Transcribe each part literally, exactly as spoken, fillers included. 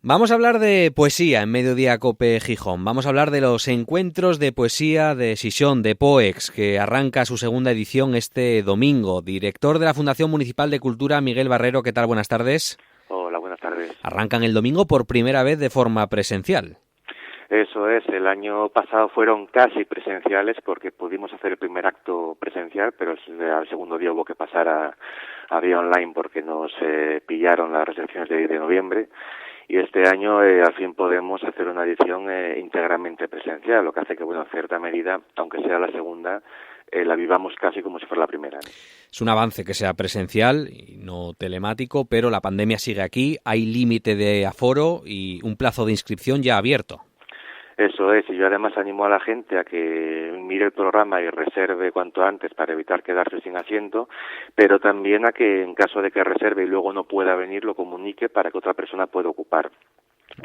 Vamos a hablar de poesía en Mediodía Cope Gijón. Vamos a hablar de los encuentros de poesía de Xixón, de Poex, que arranca su segunda edición este domingo. Director de la Fundación Municipal de Cultura, Miguel Barrero, ¿qué tal? Buenas tardes. Hola, buenas tardes. Arrancan el domingo por primera vez de forma presencial. Eso es, el año pasado fueron casi presenciales porque pudimos hacer el primer acto presencial, pero el, al segundo día hubo que pasar a, a vía online porque nos eh, pillaron las restricciones de, de noviembre. Y este año eh, al fin podemos hacer una edición eh, íntegramente presencial, lo que hace que, bueno, en cierta medida, aunque sea la segunda, eh, la vivamos casi como si fuera la primera, ¿no? Es un avance que sea presencial y no telemático, pero la pandemia sigue aquí, hay límite de aforo y un plazo de inscripción ya abierto. Eso es, y yo además animo a la gente a que mire el programa y reserve cuanto antes para evitar quedarse sin asiento, pero también a que en caso de que reserve y luego no pueda venir, lo comunique para que otra persona pueda ocupar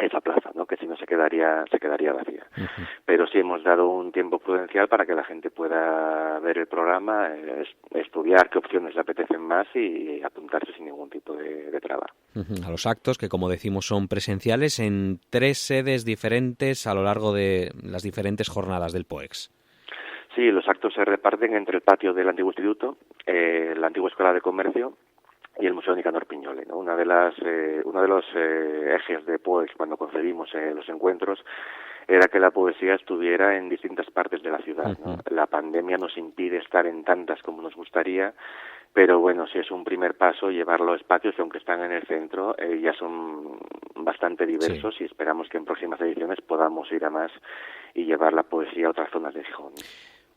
esa plaza, ¿no? Que si no se quedaría, se quedaría vacía. Ujú. Pero sí hemos dado un tiempo prudencial para que la gente pueda ver el programa, eh, es-, estudiar qué opciones le apetecen más y apuntarse sin ningún tipo de, de traba. Ujú. A los actos, que como decimos son presenciales, en tres sedes diferentes a lo largo de las diferentes jornadas del Poex. Sí, los actos se reparten entre el patio del antiguo instituto, eh, la antigua Escuela de Comercio y el Museo Nicanor Piñole, ¿no? Una de las, eh, uno de los eh, ejes de Poex cuando concebimos eh, los encuentros era que la poesía estuviera en distintas partes de la ciudad, ¿no? Ujú. La pandemia nos impide estar en tantas como nos gustaría, pero bueno, si es un primer paso llevarlo a espacios que aunque están en el centro, eh, ya son bastante diversos. Sí. Y esperamos que en próximas ediciones podamos ir a más y llevar la poesía a otras zonas de Gijón.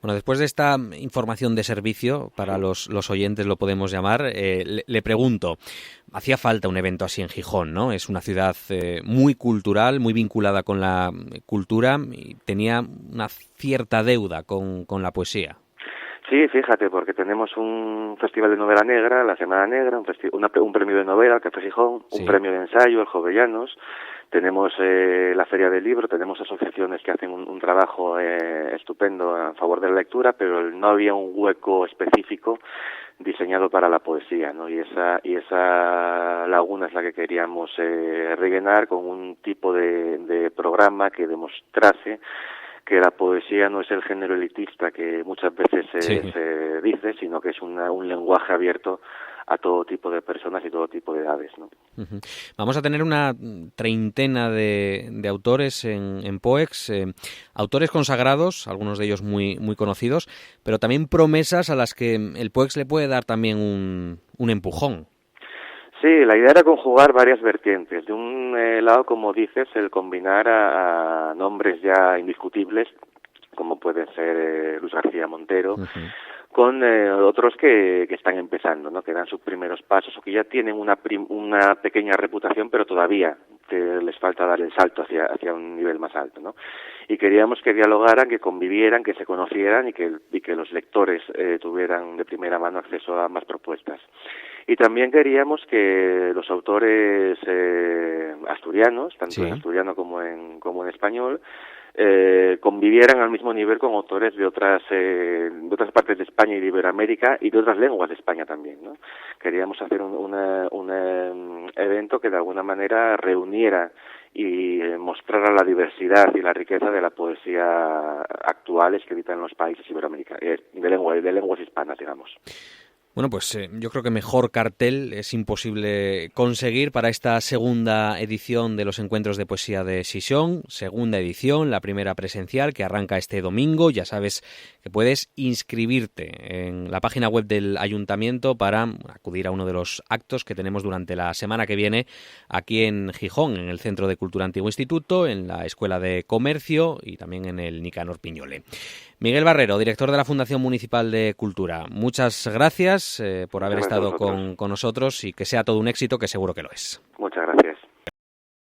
Bueno, después de esta información de servicio, para los, los oyentes lo podemos llamar, eh, le, le pregunto, hacía falta un evento así en Gijón, ¿no? Es una ciudad eh, muy cultural, muy vinculada con la eh, cultura, y tenía una cierta deuda con, con la poesía. Sí, fíjate, porque tenemos un festival de novela negra, la Semana Negra, un festi-, una pre-, un premio de novela, el Café Gijón, un Sí. premio de ensayo, el Jovellanos, tenemos eh, la Feria del Libro, tenemos asociaciones que hacen un, un trabajo eh, estupendo a favor de la lectura, pero no había un hueco específico diseñado para la poesía, ¿no? Y esa, y esa laguna es la que queríamos eh, rellenar con un tipo de, de programa que demostrase que la poesía no es el género elitista que muchas veces se, Sí. se dice, sino que es una, un lenguaje abierto a todo tipo de personas y todo tipo de edades, ¿no? Ujú. Vamos a tener una treintena de, de autores en, en Poex, eh, autores consagrados, algunos de ellos muy, muy conocidos, pero también promesas a las que el Poex le puede dar también un, un empujón. Sí, la idea era conjugar varias vertientes. De un eh, lado, como dices, el combinar a, a nombres ya indiscutibles, como pueden ser eh, Luis García Montero, Ujú. con eh, otros que, que están empezando, ¿no? Que dan sus primeros pasos o que ya tienen una, prim-, una pequeña reputación, pero todavía te, les falta dar el salto hacia, hacia un nivel más alto, ¿no? Y queríamos que dialogaran, que convivieran, que se conocieran y que, y que los lectores eh, tuvieran de primera mano acceso a ambas propuestas. Y también queríamos que los autores eh, asturianos, tanto Sí. en asturiano como en, como en español, eh, convivieran al mismo nivel con autores de otras, eh, de otras partes de España y de Iberoamérica y de otras lenguas de España también, ¿no? Queríamos hacer un una- un, em, evento que de alguna manera reuniera y eh, mostrara la diversidad y la riqueza de la poesía actual escrita en los países iberoamericanos, eh, de lengua, de lenguas hispanas, digamos. Bueno, pues eh, yo creo que mejor cartel es imposible conseguir para esta segunda edición de los Encuentros de Poesía de Xixón, segunda edición, la primera presencial que arranca este domingo. Ya sabes que puedes inscribirte en la página web del ayuntamiento para acudir a uno de los actos que tenemos durante la semana que viene aquí en Gijón, en el Centro de Cultura Antiguo Instituto, en la Escuela de Comercio y también en el Nicanor Piñole. Miguel Barrero, director de la Fundación Municipal de Cultura, muchas gracias eh, por haber Muchas gracias a estado vosotros. con, con nosotros y que sea todo un éxito, que seguro que lo es. Muchas gracias.